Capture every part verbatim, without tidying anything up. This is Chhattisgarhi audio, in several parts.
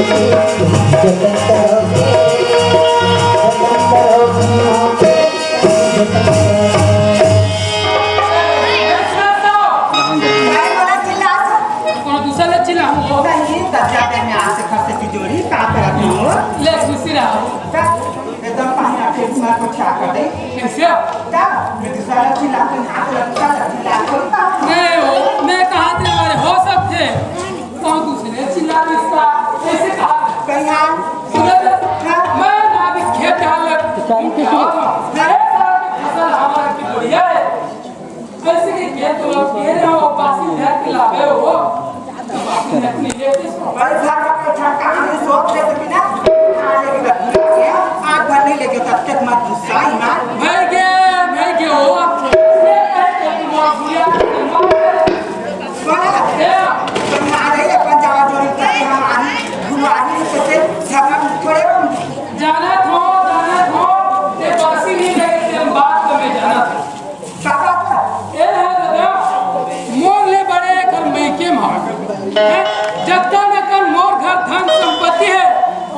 कोनो दूसरा ले चिल्लाहूँ हो। नहीं, दस हजार में आज से घर से तिजोरी का करत हो? ले खुशी रहो। एकदम पानी आके मार को छा कर दे। कैसे? का? ये दूसरा चिल्ला के हाथ लटका लटका चिल्ला के का? नहीं हो, मैं कहा थे हमारे हो सकते। कौन दूसरे चिल्ला इसका? कैसे कहा? कहीं हाल? सुनो तो, हाँ? मैं ना अभी खेत हाल लग-, खेत हाल में फसल हमारा की बढ़िया है। कैसे के खेत लोग कह रहे हो, बासी घर के लावे हो? बासी घर नहीं लेते। बड़े घर में बैठा कहानी सोच ले सकी ना? हाँ, लेकिन आज भर नहीं लेके तब तक मत गुस्सा, ईमान। भर के, भर के हो। बोला, तुम आ रही अपन जावा जोड़ी करके हम आही, घुमाही, तो फिर झगड़ा थोड़े होंगे। जाना थो, जाना थो, ते बासी नहीं लगे, ते हम बात तो मैं जाना थो। का बात है? ए है दादा, मोर ले बड़े एकर मइके म हवय। हैं? जतका नकन मोर घर धन संपत्ति है,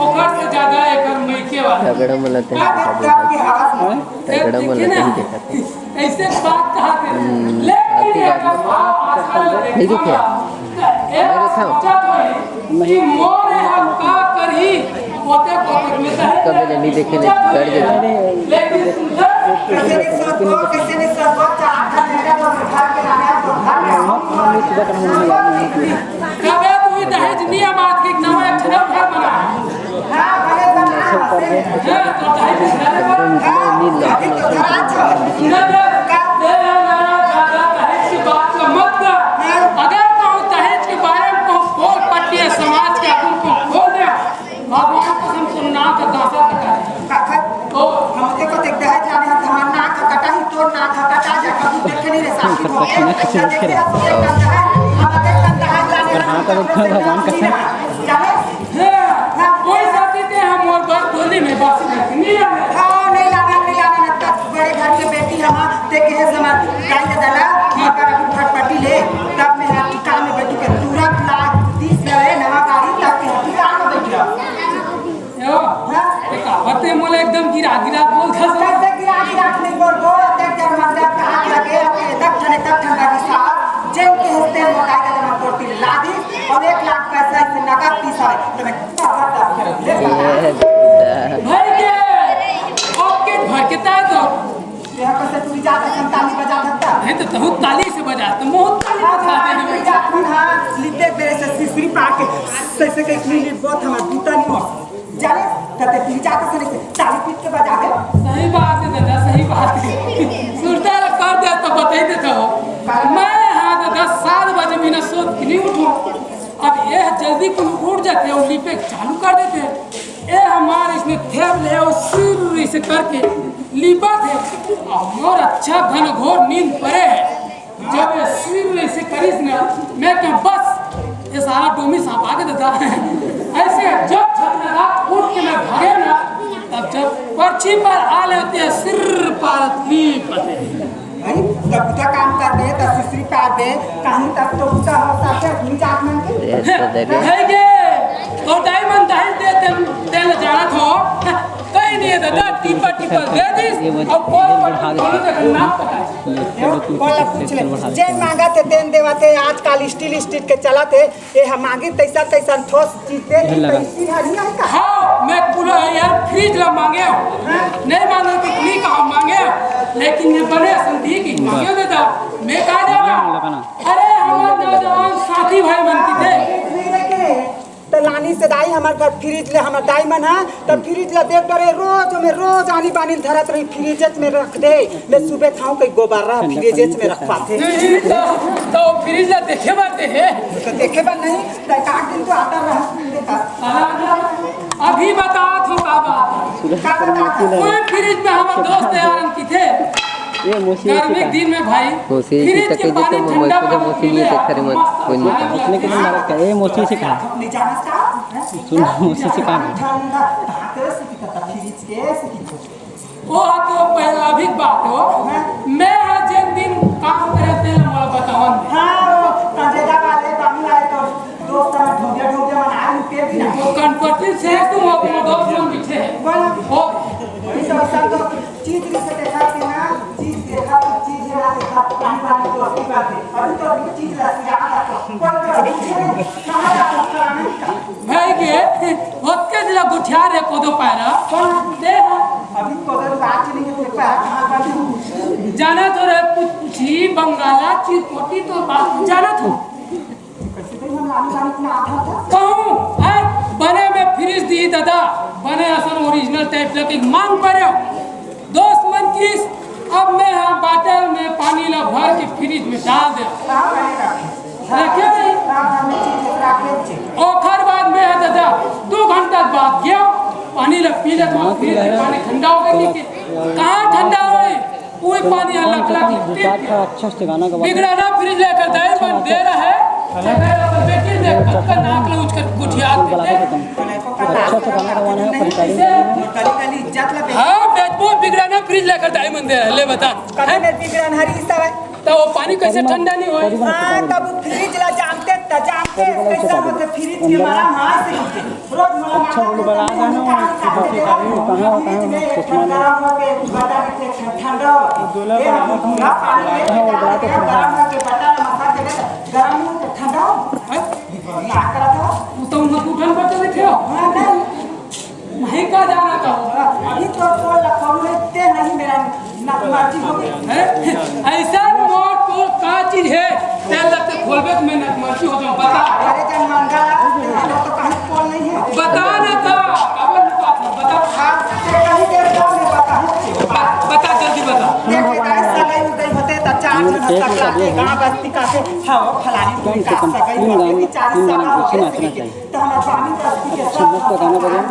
ओकर से ज्यादा एकर मइके वाला। झगड़ा में लते हैं, का बात है? हैं? तगड़ा देखे मन ना? लते हैं। ऐसे बात कहा थे। हम्म, लेकिन आती बात एकर में भाव आजकल नहीं देखा। देखा। ए नहीं देखा। सोचा तो है कि मोर यहाँ का करही, ओते कोते में तो है। कभी नहीं देखे, नहीं, डर गए। लेकिन सुंदर। कैसे नहीं सोचो, कैसे नहीं सोचो, चार आठ घंटे तो घर के लाने तो घर में हम कबे तू दहेज नियम आज के नवा एक ठन घर बना। हाँ, भले बना। हाँ, तो दहेज घर बना। हाँ, अभी तो घर आ जाओ। इधर का दे रहा, दहेज की बात का मत कर। अगर कहूँ दहेज के बारे में कहूँ पोल पट्टी है, समाज के आगू को खोल दे, भगवान कसम से नाक का दासा कटा है। काका, तो हम ते को देख दहेज लाने हम हमार नाक का कटा ही, तोर नाक का कटा जा, कभी देखे नहीं रे साथी को। देखे, देखे, हम देख दहेज लाने पर हाँ, तो भगवान कसम। जाने? हाँ, कोई साथी ते हम और बात बोली में बात नहीं है। हाँ, नहीं लाना, नहीं लाना, तब बड़े घर के बेटी हम ते कहे समा गाय के दला, मकर अभी फटफटी ले, तब मैं हाथ काम में बैठी के तुरंत ला तीस ले नवा गाड़ी तक के हाथ काम में बैठी रहो। यो, हाँ? ये कहावत है मोला एकदम गिरा गिरा बोल था। कैसे गिरा गिरा नहीं बोल दो, तक जब मर जा कहाँ लगे, अब ये तक ठने तक ठंडा की साहब, जेल के हंसते मोटाई का जमा कोटी ला दी, और एक लाख पैसा इसे नगद तीस है, तो मैं कहावत आप कर ले सकता। भाई के, ओके, भर के तार दो। यहाँ पर से तू जाता संताली बजा सकता। नहीं तो तहु ताली से बजा, तो मोहन ताली बजा दे। हाँ, तू जाता ना, लिपे तेरे से सिसरी पाके, जैसे कि इतनी लिप बहुत हमारे बूता नहीं हो। जाने, तते तू जाता से नहीं से, ताली पीट के बजा दे। सही बात है दादा, सही बात है। सुरता कर दे तो बताई देता हो। मैं, हाँ दादा, सात बजे बिना सोच के नहीं उठूं। अब ये जल्दी को उठ जाते हैं और लिपे चालू कर देते हैं। ए हमार इसने थेप ले और सिर इसे करके लीपा थे। और मोर अच्छा घनघोर नींद परे है। जब ये सिर इसे करिस ना, मैं क्या बस ये सारा डोमी सांप आगे देता है। ऐसे जब छत लगा उठ के मैं भागे ना, तब जब पर्ची पर आ लेते हैं सिर पारत लीपते। भाई, तब बुता काम कर दे, तब सुसरी पार दे, कहीं तक तो बुता हो सकते अपनी जात मन के। ये तो देखे। है के? तो डायमंड दहेज दे, तेल, तेल जाना थो। कहीं नहीं है दादा, टीपा, टीपा दे दिस, ये वो और कॉल ये पर बढ़ा दे। दोनों जगह नाम पता है। ये बोला, पूछ ले। जे मांगा थे, देन देवा थे, आजकल स्टील, स्टील के चला थे, ये हम मांगी तैसा, तैसा ठोस चीज दे, ये लगा। तैसी हरिया है का? हाँ, मैं पूरा यार फ्रिज ला मांगे हूँ। हाँ। नहीं मांगे तो नहीं कहा मांगे, लेकिन ये बने संधि की मांगे दादा। मैं कहा जाना? हाँ, लगाना। अरे, हमारे नौजवान साथी भाई बनती थे। तो लानी से दाई हमारे घर फ्रिज ले, हमारे दाई मन है, तो फ्रिज ला देख डरे, रोज हमें रोज आनी बानी धरत रही, फ्रिज में रख दे। मैं सुबह थाऊं कहीं गोबर रहा, फ्रिज में रख पाते। नहीं, तो, तो फ्रिज ला देखे बाते है। तो देखे बा नहीं, तो एक आध दिन तो आता रहा, देखा। अभी बता तो का बात है। का बात है? कोई फ्रिज में हमारे दोस्त यार की थे। ये मौसी गर्मी के दिन में भाई, मौसी फ्रिज के पानी ठंडा पानी पीले, मस्त। कोई नहीं कहा। उसने किसी मारा क्या? ये मौसी से कहा। सुन, मौसी से कहा। वो तो पहला भी बात हो। मैं आज जिन दिन काम करे थे ना, मोला बतावन। हाँ, वो तंजेदा वाले, बामी वाले तो दोस्त ना ढूंढे, ढूंढे मन आए, रुके भी ना। वो कनपट्टी से तुम हो, वो दोस्त मन पीछे है। बोलो। हो। अभी तो ऐसा तो चीज नहीं से देखा कि ना, चीज देखा तो चीज है ना देखा, पानी पानी दोस्ती बात है। अभी तो अभी चीज ला से यहाँ तक तो कोई तो अभी से नहीं, कहाँ जा सकता है? भाई के, ओतके जिला गुठिया रे कोदो पायरा। हाँ। दे हाँ। अभी कोदो बात नहीं है, पैर कहाँ बात है? जाना तो रे, कुछ पूछी, बंगाला, चिरपोटी तो बात जाना तो। कहूँ, हैं? बने में फ्रिज दी दादा, बने असन ओरिजिनल टाइप लगे मांग पड़े। दोस्त मन किस, अब मैं हाँ बाटल में पानी ला भर के फ्रिज में डाल दे। रखे नहीं। ओखर बाद में हाँ दादा, दो घंटा बाद गया, पानी ला पी ले तो फ्रिज में पानी ठंडा हो गया कि कहाँ ठंडा होए? कोई पानी अलग अलग लिखते थे। अच्छा से गाना गवा। बिगड़ा ना फ्रिज लेकर दाई मन दे रहा है। बेटी ने पक्का नाक ले उचकर गुठिया के दे। अच्छा से गाना गवाना है, परिकारी। हाँ, बेचबो बिगड़ा ना फ्रिज लेकर दाई मन दे रहा है, ले बता। कभी मैं बिगड़ा ना हरी सब है। तो वो पानी कैसे ठंडा नहीं होए? हाँ, तब फ्रिज ला जानते, त जानते, कैसा होते फ्रिज के मारा मार से। अच्छा, बोलो, बड़ा गाना, कहाँ, कहाँ, कहाँ, कुछ मानो। हाँ, वो बड़ा तो ठंडा। वो तो उनको उठन पड़ते थे। नहीं का जाना का। अभी तो बोल रहा हूँ, ते नहीं मेरा नकमर्जी हो गई। हैं? ऐसा मोर तो का चीज है? तेल लगते खोलबे तो मैं नकमर्जी हो जाऊं, बता। अरे जब मंगा, तो कहीं पोल नहीं है। बता ना का, अब बता, बता। हाँ, ते कहीं देर बाद में बताऊं। बता, बता, जल्दी बता। देख, गाय सगाई उगाई होते, तो चार जन हंसा के, गाँव बस्ती का के, हाँ, वो फलानी कोई का सगाई होते, कि चालीस साल होते, तो हमारे स्वामी बस्ती के सब मस्त गाना बजा,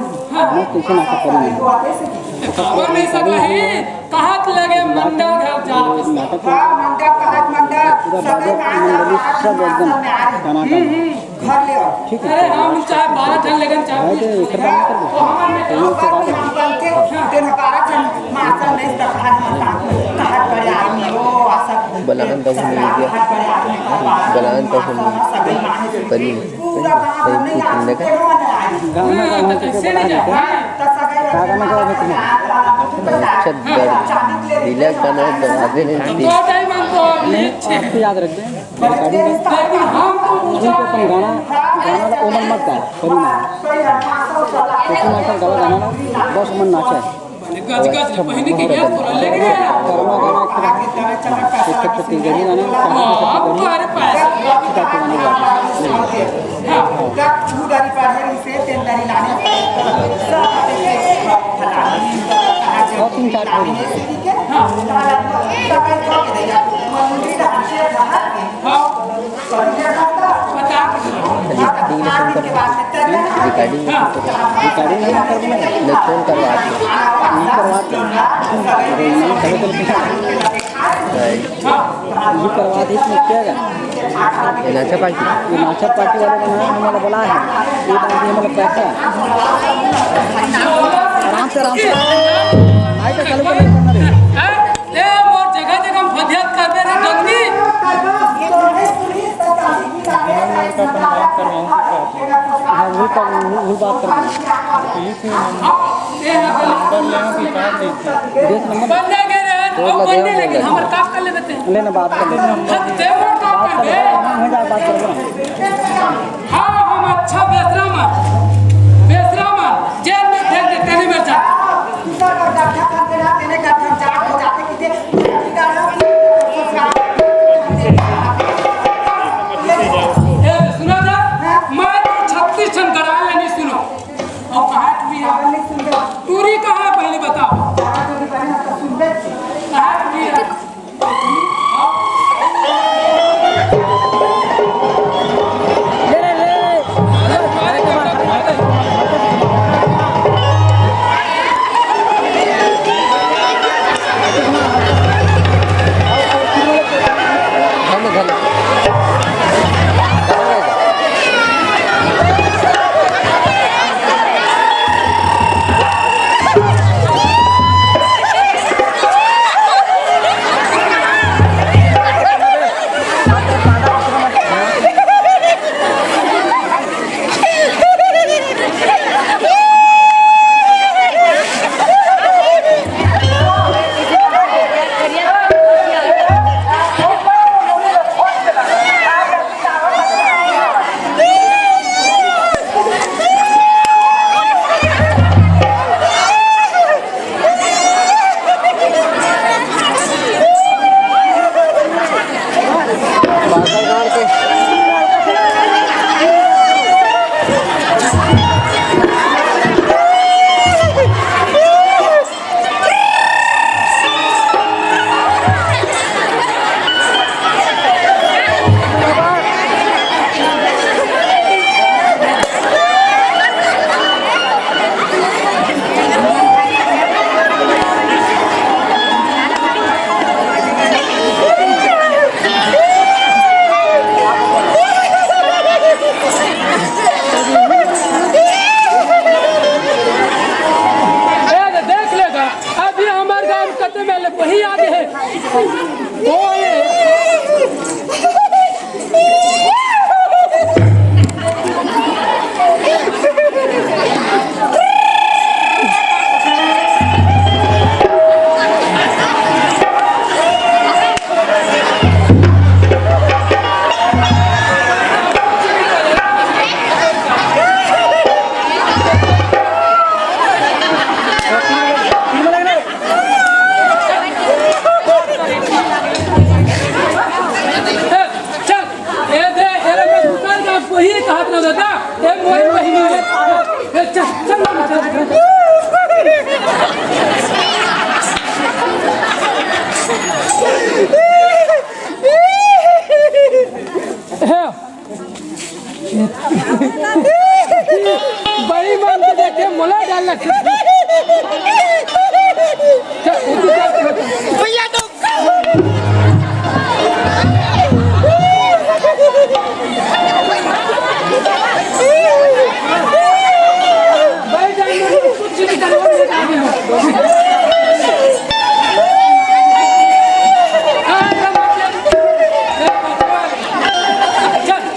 मस्त ऐसे नाटक करेंगे। खबर नहीं सकला है, कहाँ के लगे मंडा घर जा। नाटक हाँ, मंडा, कहाँ मंडा, पूरा सगई बाबा माँ मंडली सब एकदम टनाटन। घर ले आओ। ठीक है। अरे, हम चाहे बारह ठन लेकिन चाहे भाई, तो एकर बात कर दो। तो हमारे में तो बात हम करते हैं, तेरे बारह ठन मारता नहीं सकता है, हम कहाँ, कहाँ बड़े आदमी हो, आशा बलान तो सुन लीजिए। बलान तो सुन लीजिए। बनी नहीं। पूरा गाँव में नहीं आते, गाना गाना तो कैसे नहीं जाता? का गाना गावा बेटी ने? छत बड़ दिलक बना दरवाजे ने दी। आपको याद रख दे। रिकॉर्डिंग में अपन गाना, गाना ला ओमन मत गा, कभी ना। क्योंकि मैं कल गला गाना ना, बस ओमन नाचे। गज गज पहले के ज्ञान को लेके गया। कर्मा गाना एक ठो, एक ठो छत्तीसगढ़ी गाना, कहानी छत्तीसगढ़ी, अरे पास। किताब के गाने गा। हाँ। और तीन चार ठो। हाँ। हाँ। बता। Recording, recording. रिकॉर्डिंग नहीं करबो ना। नहीं, फोन करवा के। नहीं करवा के। अरे, नहीं, चलो, चलो, चलो। ये करवा दे, इसमें क्या है? ये नाचा पार्टी। ये नाचा पार्टी वाले ने हमारा बोला है। ये बात भी हमारा पैसा है। आराम से, आराम से। आई तो चलो, चलो, चलो। ए, मोर जगह जगह में फरियाद करबे रे डगनी। हाँ, वही कर, वही, वही बात कर रहे हैं। हाँ, ए, हाँ, देख नंबर। बनने के रे, तो वो लगे बनने, हो, लेकिन लगे। हमर काम कर लेबे ते। लेना बात कर ले। हाँ, ते मोर काम बात कर कर ले। ले। हम हो जाए, बात कर ले। हाँ, हम अच्छा बेसरा मन, बेसरा मन, जेल में फेंक दे, तेने में जा। ए, सुना था? मैं तो छत्तीस ठन गड़ाल नहीं सुनो। और कहा कि टूरी कहाँ है, पहले बताओ। कहा टूरी है? ये मोला डर लगथे। चल, उठ, चल, चल, चल। भैया, तो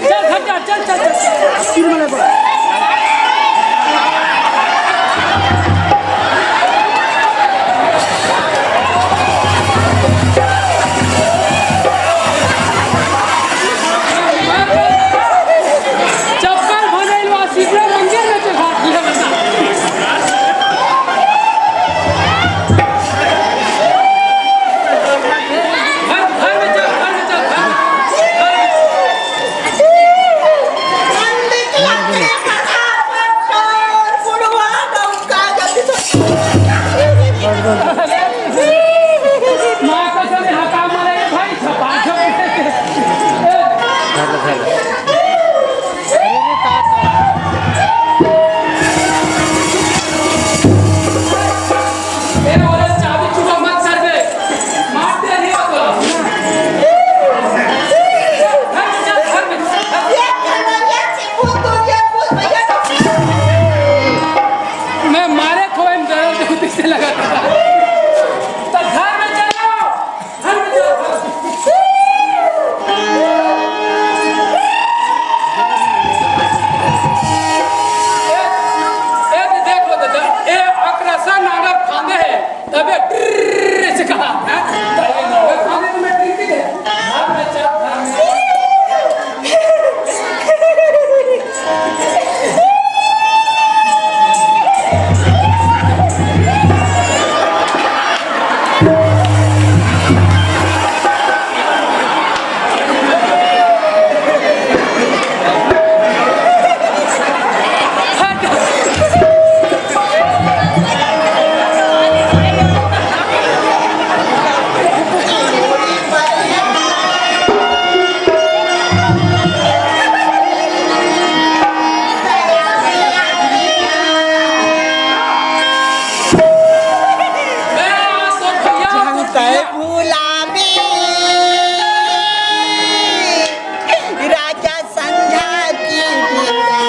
चल, चल, चल, चल। चप्पल भनइल बा, सिपरा मंदिर में चढ़ा दिया बता। घर, घर में चल, घर में चल, घर में। माँ कसम, यहाँ काम आ रहे हैं भाई, छपा छप। ए, ओरे चाबी चुरा मत कर दे। मार दे नहीं हो तो। घर में चल, घर में। मैं मारे खो इन दर्द होती से लगा था। तो घर में चलो। ए, ए, देख लो दादा, ए अकरसन अगर फांदे है, तबे ट्रिर्र से कहा, हैं? तबे फांदे तो मैं ट्रिर्र है। घर में चल, घर में। राजा संझा की बेरा।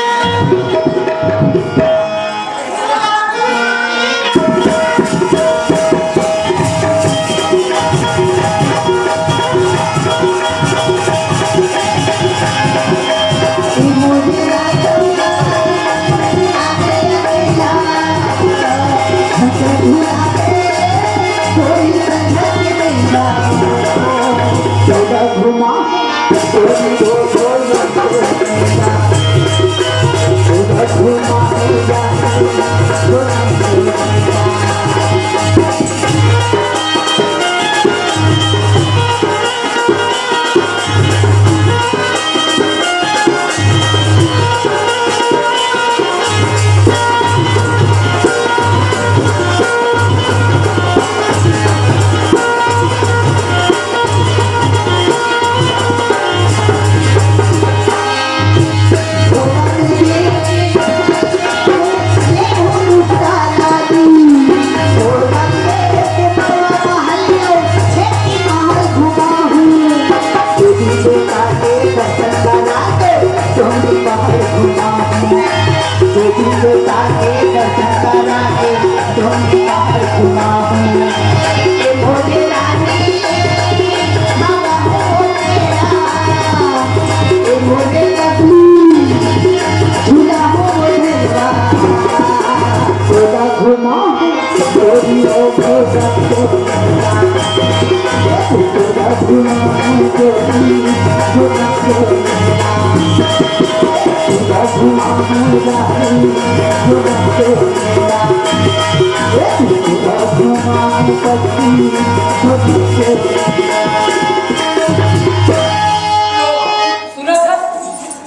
सुनत हस?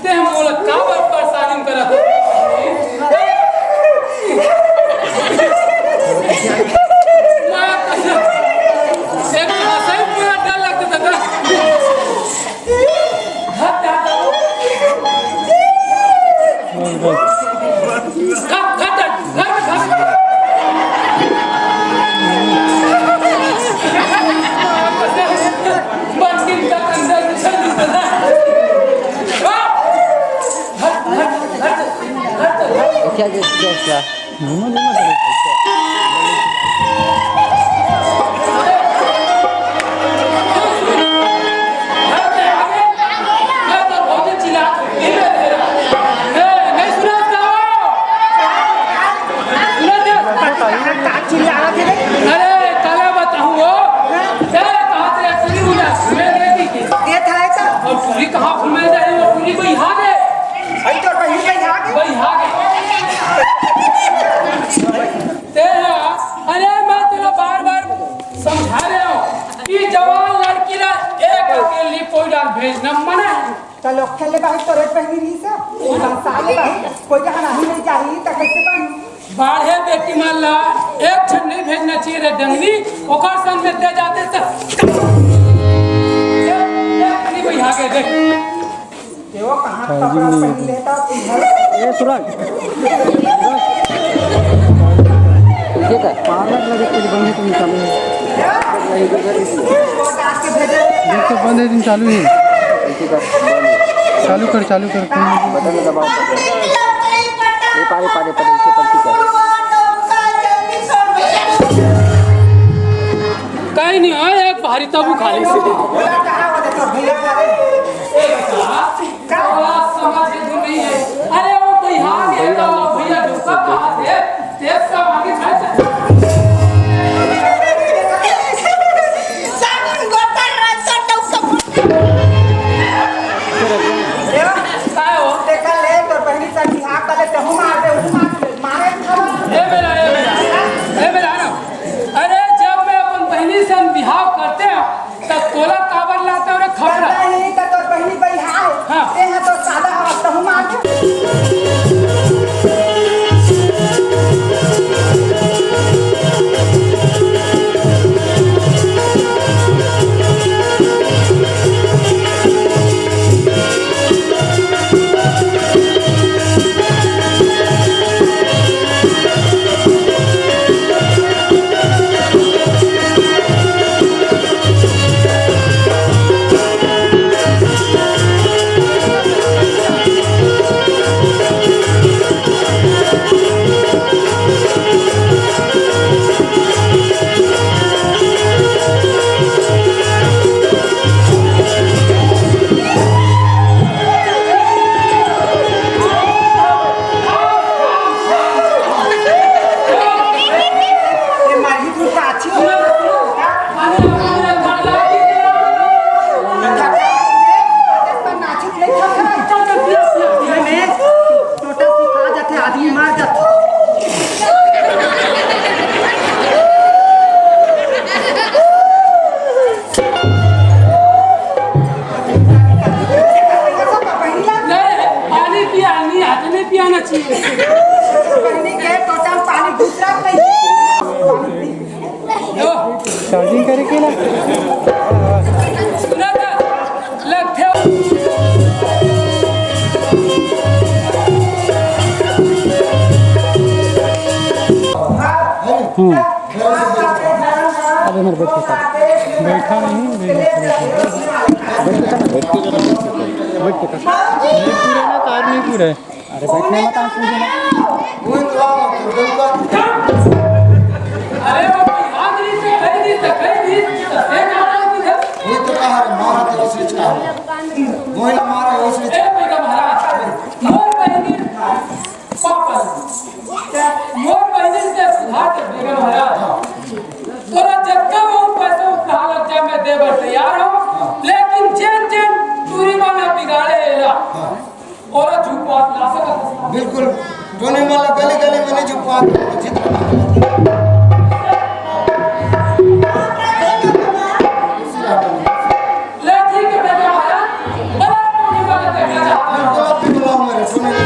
तें मोला काबर परेशान करत हस? एक तो सही पूरा डर लगता था। हट, हट, हट। हट, हट, हट। क्या? घूमा घूमा करे। अरे, काला बताऊं वो। ए, कहाँ से पूरी उड़ा? मैं नहीं दी थी। ये था ऐसा। और पूरी कहाँ घूमे जाए? वो पूरी कोई हाथ है। अरे तो कहीं पे यहाँ के? भाई, हाँ। ते हा, अरे, मैं तेला बार-बार समझा रहे हूँ कि जवान लड़की ला एक अकेली कोई डाल भेजना मना है। तो लोग खेले बाहर तो रेत पहनी रही से, वो साले बाहर कोई जहाँ नहीं ले जा रही तो कैसे बन? बाढ़े बेटी मन ला एक क्षण नहीं भेजना चाहिए रे डंगनी, ओकर संग में दे जाते तो। देख, देख, नहीं भाई, आगे देख। ए, सुरज। पार्लर लगे कुछ बंद है, तुम चालू है। देखो, बंद है, तुम चालू है। चालू कर, चालू कर। बटन दबाओ, बटन। ये पारे, पारे, पारे, इसे पलटी कर। कहीं नहीं हो, एक भारी तबू खाली से। का? समझ में नहीं है। अरे, वो कोई हाथ है, तो भैया दूसरा हाथ है, तेज का आगे खा जा। साबुन गोबर रखता तो सब। काय हो? देखा ले, तो पहली सर की हाथ वाले ते हूँ मार दे, हूँ मार दे, मारे। ए मेरा, ए मेरा, ए मेरा ना। अरे, जब मैं अपन बहनी से बिहाव करते हैं, तब तोला काबर लाता रे खपरा? करता ही त तोर बहिनी बइहा हे। हाँ। तेहा तो सादा हवा तहु मार दे। टोटा सिखा जाथे, आदमी मर जाथे। नहीं, पानी पिया, नहीं, हाथ नहीं पियाना चाहिए। पानी के टोटा में पानी घुस रहा नहीं। चार्जिंग करे के ना। सुना था? लगथे। हम्म। अरे मेरे बैठ के कर। बैठा नहीं, बैठ के कर। बैठ के कर। बैठ के कर। नहीं पूरा ना, तार नहीं पूरा है। अरे बैठने मत, आप पूछो ना। अरे वो कोई हाथ नहीं से कह दी तो कह दी, तो से ना आती है। वो तो कहा रे, मारा तो उसी का। वही मारा उसी ए बेटा महाराज, मोर बहिनी पापा, मोर बहिनी से सुधार के बेटा महाराज। तोरा जतका बहुत पैसा उठा लग जा, मैं दे बर तैयार हूँ, लेकिन जेन जेन टूरी माना बिगाड़े एला, ओला झुकवा ला सकत हस। बिल्कुल, टूरी माना गली गली में नहीं झुकवा, जितना ले ठीक है, बेटा महाराज, बड़ा टूरी माना देखना चाहता हूँ। बिल्कुल, आप भी बुलाओ मेरे, सुनिए।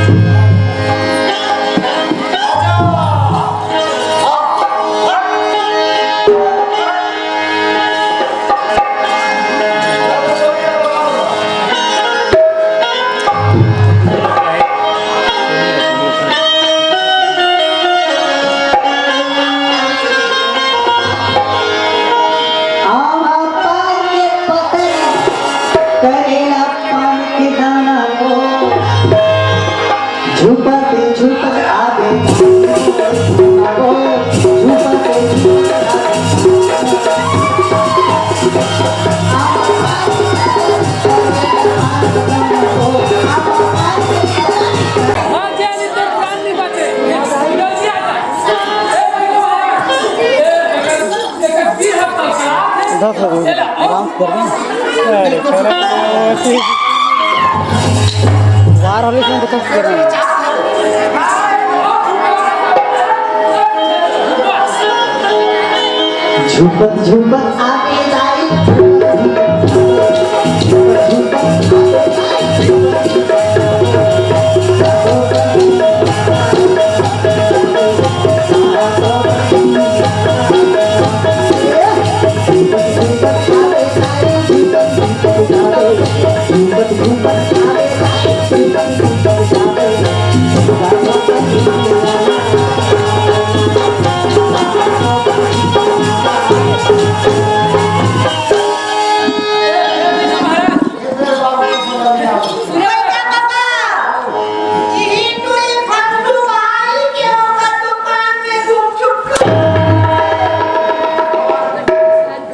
दस हो गए। डांस कर रहे हैं। अरे, अरे, अरे, वार वाले इसमें तो कर रहे हैं। झुमत झुमत आवे दाई।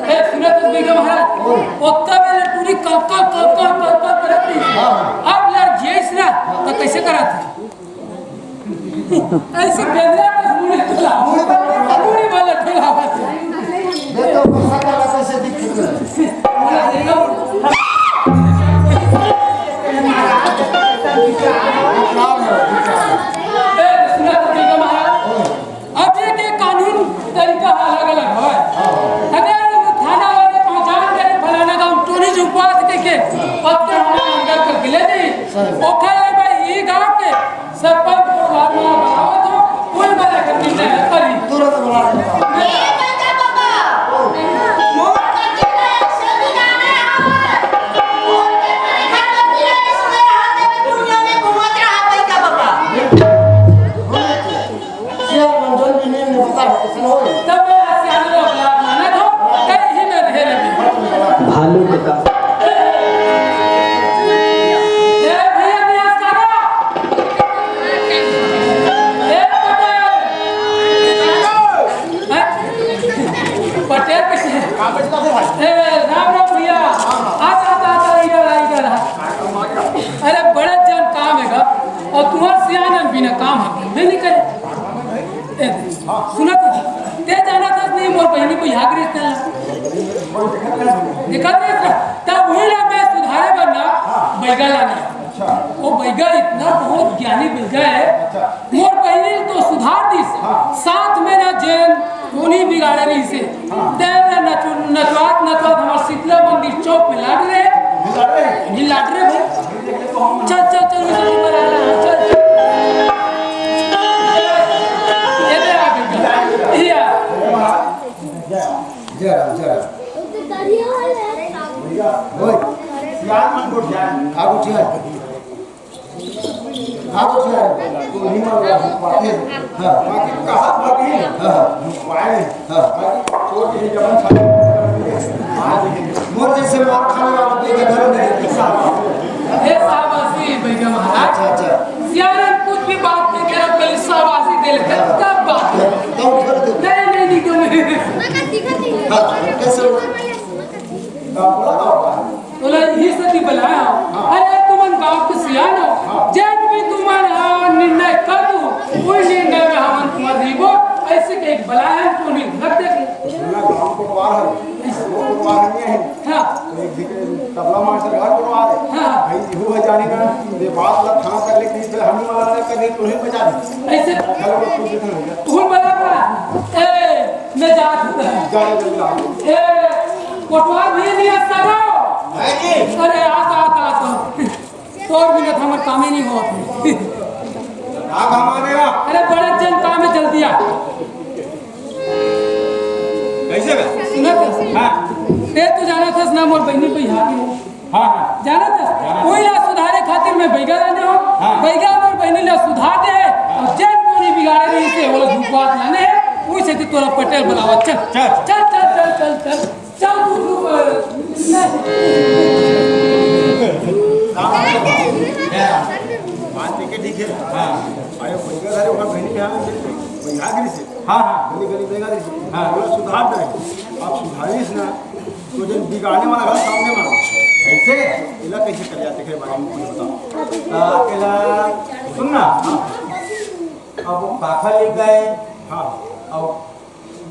ए, सुनत हस बेटा महाराज, ओतका बेर ले टूरी कल कल कल कल कल कल करत रहिस। हाँ, हाँ। अब लड़ जइस ना, त कइसे करत हे? अइसे बेंदरा कस मुड़ी डोला, मुड़ी वाला डोला। देखो, गुस्सा का कैसे दिख रहा है। ए, सुनत हस बेटा महाराज, अब ये के कानून तरीका ह अलग-अलग हवय। अगर थाना वाले पहचान करे फलाना गांव टोनी जी उपवास के, के पत्थर हमारे अंदर कर गिले नहीं, ओखर ले भाई ये गांव के सरपंच को बार में बनावत हो, कोई मना कर नहीं है, करी। तुरंत बुला ले। ए बच्चा बाबा, मोर बच्चे का एक सौ गाने आवे। मोर के खातिर इसमें हाथ में दुनिया में घूमत रहा भाई का बाबा। सियान मन जोन भी नियम ने बता है, कैसे होए? तब मैं सियान लो अपना मानत हो, कहीं ही न रहे लगे। भालू के का? ए भैया, न्यास करो। ए पटेल। हैं? पटेल कैसे? ए, राम राम भैया। आता, आता, आता, इधर आ, इधर आ। अरे, बड़ा जन काम है का? अउ तुम्हार सियान बिना काम है, मैं नहीं करे। ए, सुनत हस, ते जानत हस नहीं, मोर बहिनी बिहाग रिहिस तेला। देखत रहिस ना, तब वही ला मैं सुधारे बर ना, बैगा लाने। वो बैगा इतना बहुत ज्ञानी बैगा है, मोर बहिनी तो सुधार दिस, साथ में ना जेन टोनी बिगाड़े रहिसे, तेला नचु-, नचवात, नचवात हमार शीतला मंदिर चौक में लाड रहे। नहीं लाड रहे भाई। चल, चल, चल, चल, चल, चल। ये दे आ गया। ये आ। जय राम, जय राम। भैया, ओए, सियान मन को ध्यान, आगू ध्यान। आगू ध्यान। तो नहीं मार रहा, पाटिल। हाँ। बाकी कहा, बाकी हाँ। पाए। हाँ। बाकी चोट ही जबन खा। मोर जैसे मार खाने वाला कोई गधा नहीं है। ए, शाबाशी, बैगा महाराज। अच्छा, अच्छा। सियान कुछ भी बात नहीं करा, पहले शाबाशी दे ले, तब बात। तो उठा दे। नहीं, नहीं, नहीं, तुम हाँ, कैसे हो? हाँ, बोला, बोला। बोला, ये सती बुलाया। हाँ। अरे, तुमन गांव के सियान हो। हाँ। जब भी तुमन, हाँ, निर्णय कर दो, कोई निर्णय में हमन तुम्हारे दीबो, ऐसे के एक बुलाया है, तो नहीं रख दे। पूरा गांव को पार है। वो तो पार नहीं है। हाँ। एक दिन तबला मास्टर घर को आ रहे। हाँ। भाई, वो है जाने का, ये बात ला थाना तक लेके इधर हम ही मना कर दे, तो ही बचा दे। ऐसे चलो, वो कुछ नहीं होगा। तू बना रहा। ए, मैं जा रहा हूँ। जा रहे, जा रहे। ए, कोटवार भैया नहीं आता ना? नहीं जी। अरे, आता, आता, आता। तोर बिना तो हमर कामे नहीं होत हे। का काम आ गया? अरे, बड़ा जन काम है, जल्दी आ। कैसे बे? सुनत हस? हाँ। ते तो जानत हस ना, मोर बहिनी पे यहाँ की। हाँ, हाँ। जानत हस? जानत हस। कोई ला सुधारे खातिर मैं बैगा लाने हो। हाँ। बैगा मोर बहिनी ला सुधार दे। हाँ। अउ जेन टोनी बिगाड़े रहिसे, ओला धुपवात लाने हे। वही से तोला पटेल बुलावा। चल। चल। चल, चल, चल, चल, चल। चल, तू, तू, अ, बात ठीक है, ठीक है। हाँ। अरे, भैया, अरे, वहाँ बहन के यहाँ से बैगा गिरी से। हाँ, हाँ। गली, गली बैगा गिरी से। हाँ। थोड़ा सुधार दे। आप सुधारिस ना, तो जब बिगाड़ने वाला घर सामने में आ। कैसे? इला कैसे कर जाते हैं, बारे में कुछ बताओ। आ, इला, सुन ना। हाँ। अब वो काखा ले गए। हाँ। अब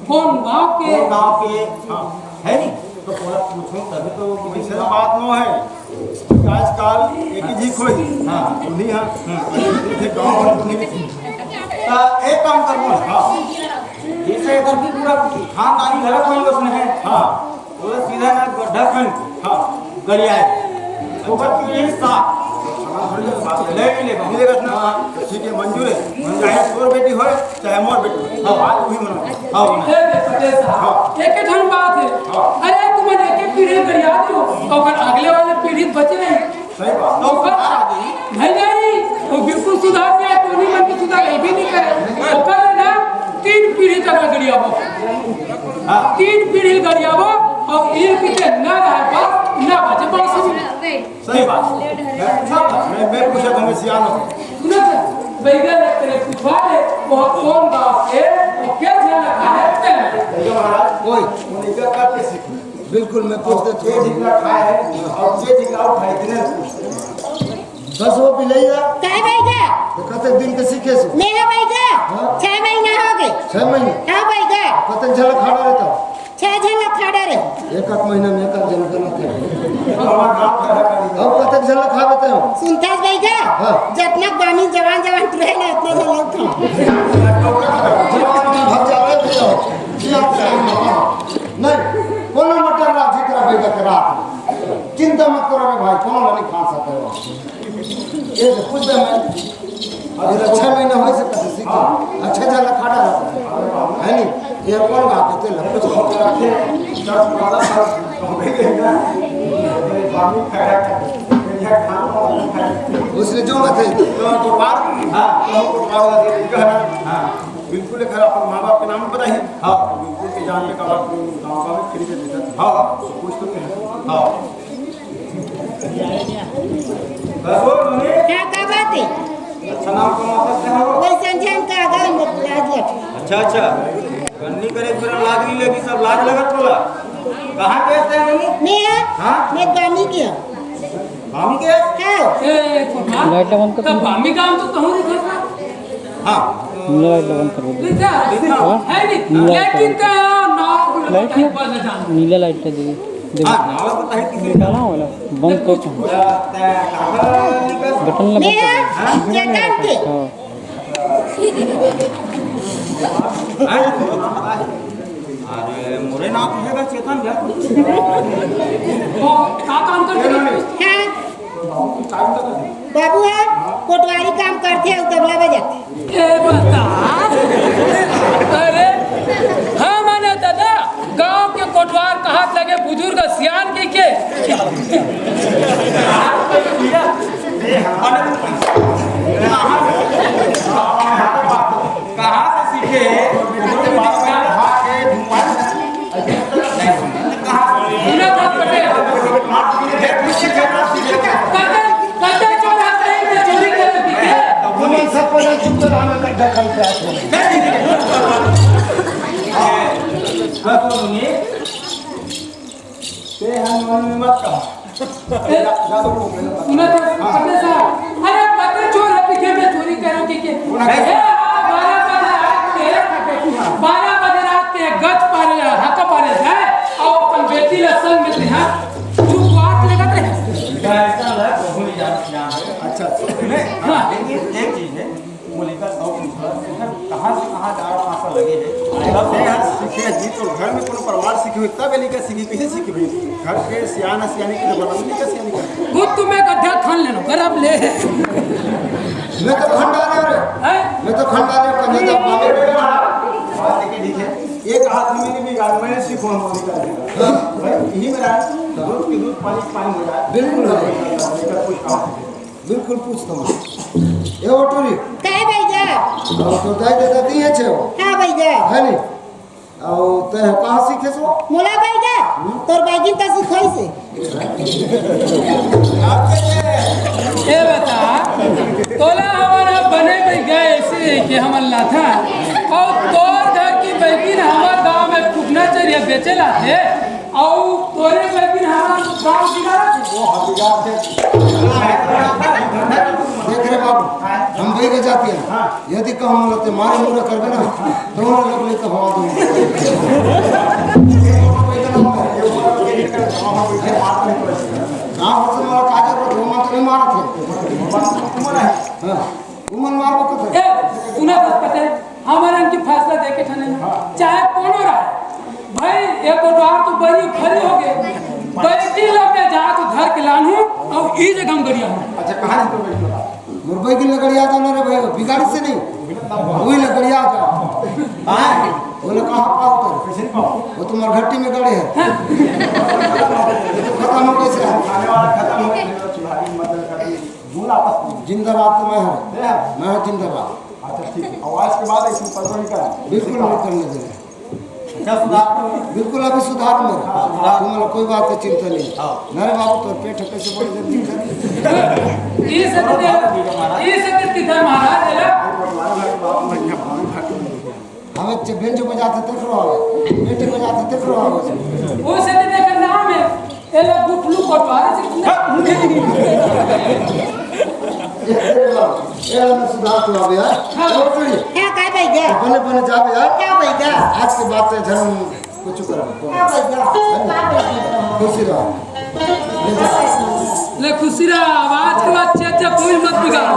कौन गांव के? कौन गांव के? हाँ। है नी? तो पूरा पूछो तभी तो वैसे बात नो है। आजकल एक ही झीक होई। हाँ। उन्हीं हाँ। हाँ। एक गाँव भर उन्हीं की। तो एक काम करबो ना। हाँ। जैसे अगर भी पूरा खानदानी गलत होई उसमें है। हाँ। वो सीधा ना गड्ढा खन। हाँ। गलियाए। ओकर पीढ़ी साफ। ले भी लेगा। मिलेगा ना? हाँ। ठीक है, मंजूर है। चाहे तोर बेटी होए, चाहे मोर बेटी होए। हाँ। बात वही मना। हाँ, मना। ए, पटेल साहब, हाँ। एक ही ठन बात है। हाँ। अरे, तुमन एक एक पीढ़ी गरिया दो, तो ओकर अगले वाले पीढ़ी बचे नहीं। सही बात। तो ओकर नहीं, नहीं, वो बिल्कुल सुधार नहीं है, टोनी मन के सुधार ये भी नहीं करे। ओकर ना तीन पीढ़ी तक गरिया हो। हाँ। तीन पीढ़ी गरिया हो, और ये पीछे ना रहे पास, ना बचे पास। सही बात। मैं पूछा था, मैं, मैं पूछा था, मैं सियान हूँ। सुनो सर, बैगन ने तेरे पूछवा दे, वो कौन गाँव से, वो क्या जाना कहाँ है, क्या? भैया महाराज, कोई? वो नहीं क्या करके सीखे? बिल्कुल, मैं पूछ देता हूँ। जे जितना खाए है, और जे जितना उठाए, इतने पूछते हैं। बस वो बिलैया। काय बैगा? तो कतक दिन के सीखे सो? मेरा बैगा? हाँ? छह महीना हो गए। छह महीने? हाँ बैगा। कतक झलक खड़ा रहता? छह झन ला खा डारे। एक आध महीना में एक आध झन करना थे। अब कतक झन ला खा देते हो? सुनथस बैगा? हाँ। जतना बानी जवान जवान टुरे ना, उतना झन ला खा। जवान भाग जा रहे हो। जी, आप नहीं, कोनो मटर ला जीत रहा बेटा के रात में। चिंता मत करो रे भाई, कोनो ला नहीं खा सकते हो। ये तो पूछ दे मैं। अगर अच्छा महीना हो से कैसे सीखो? अच्छा ज्यादा खाटा रहता है। है नहीं? ये कौन बात है? तेल कुछ हो रखे। उसने जो बात है। तो, तो बात, हाँ, तो, तो बात, हाँ, बिल्कुल एक अपन माँ बाप के नाम बताइए। हाँ। बिल्कुल के जान पे का बात, गाँव का भी फ्री में देता। हाँ। कुछ तो नहीं। हाँ। का बात है? अच्छा नाम कौन आता है? वही संजय का अगर लाज लग। अच्छा, अच्छा। गन्नी करे फिर लाज नहीं लगी, सब लाज लगत बोला। कहाँ के आते हैं मम्मी? मैं, हाँ? मैं गामी के हूँ। गामी के? हाँ। ए, कुमार, लाइट बंद कर। तब गामी गाम तो कहूँ नहीं था। हाँ। नीला लाइट ला बंद कर दे। नहीं था। हाँ? है नहीं। नीला लाइट लेकिन ला बंद कर। का नाम को लाइट ना? बंद जान। नीला लाइट ला दे। देखो। हाँ, नाम बताइए किसी निकाला वाला। बंद कर। बटन ला बंद कर। हाँ। अरे, मोरे नाम पूछेगा चेतन क्या? वो का काम करते हैं? हाँ। बाबू है, कोटवारी काम करते हैं, तबला बजाते। ए बता। अरे, हाँ माने दादा, गांव के कोटवार कहात लगे बुजुर्ग सियान के के। कहाँ से सीखे? सुना था, पता साहब? अरे, पता चोर है, पीछे में चोरी करो, के, के? ए, बारह पता रात के, बारह बजे रात के गच पारे, हक पारे जाए, और अपन बेटी ला संग में ते, हाँ? चुप बात लगा थे। अच्छा, अच्छा। हाँ। लेकिन एक चीज है, वो लइका सब पूछला, "सर, कहाँ से कहाँ जाड़ा फांसा लगे है?" तब से यार सीखे जी, तो घर में कोनो परिवार सीखे हुए, तब ये लइका सीखे, कैसे सीखे भाई? घर के सियाना सियानी के बना, लइका सियानी कर। वो तुम्हें गड्ढा खान लेना, कर अब ले। मैं तो खंडा रहे रे। हैं? मैं तो खंडा रहे, पंजाब में। बात है कि ठीक है, एक हाथ में भी गाल में सीखो हम लइका। हाँ। भाई, यही मेरा है, दूध की दूध, पानी की पानी हो जाए। बिल्कुल। लइका कुछ काम। बिल्कुल पूछता हूँ। ए ओ टूरी। काय भैया? अब तो दाई दादा दिए छे हो। हाँ भैया। है नी? अब तै कहाँ सीखे सो? मोला भैया, हम्म? तोर बागिन त सिखाई से। ए बता, तोला हमारा बने भैया ऐसे है कि हमन ला था। और तोर घर की बैगिन हमार गांव में फुकना चरिया बेचे ला थे। अउ तोरे बैगिन हमार गांव बिगाड़त हे। वो हम बिगाड़त हे। देख रे बाबू, हम बइगा जाति हन। यदि कहूँ मोला ते मारे मुरा करबे ना, तो उन लोग ले तो हवा दूंगा। अच्छा, कहाँ है तो बैठ रहा? मुरबई की लकड़िया तो ना रे भाई, बिगाड़ी से नहीं, वही लकड़िया का। कहाँ है? बोले, "कहाँ पाओ तो?" कैसे नहीं पाओ? वो तुम्हारे घट्टी में गड़े हैं। ये तो खत्म हो कैसे है? खाने वाला खत्म हो गया, चुल्हाड़ी मतलब कभी धूल आपस में। जिंदाबाद तो मैं हूँ, है? मैं हूँ जिंदाबाद। अच्छा, ठीक है। और आज के बाद ऐसे पता नहीं करा। बिल्कुल नहीं करने देंगे। क्या सुधार? बिल्कुल अभी सुधार में। हाँ, सुधार। तुम्हारा कोई बात की चिंता नहीं। हाँ। मेरे बाबू तो पेट है, कैसे बड़ी जल्दी कर। ये सत्य, ये सत्य तीर्थन महाराज है ना? हमें चे-, बेंजो बजाते देख रहा हो, बेंजो बजाते देख रहा हो। वो सत्य देखा नाम है। एला गुठलू कोटवार से ए, ए, ए, ए, सुधार तो अबे यार। हाँ। और सुनिए। क्या, काय भैया? बने, बने जा बे यार। क्या भैया? आज के बाद से धर्म कुछ करो। क्या भैया? खुशी रहो। ले जा। ले खुशी रहा, आवाज को अच्छे अच्छे कोई मत बिगाड़ो।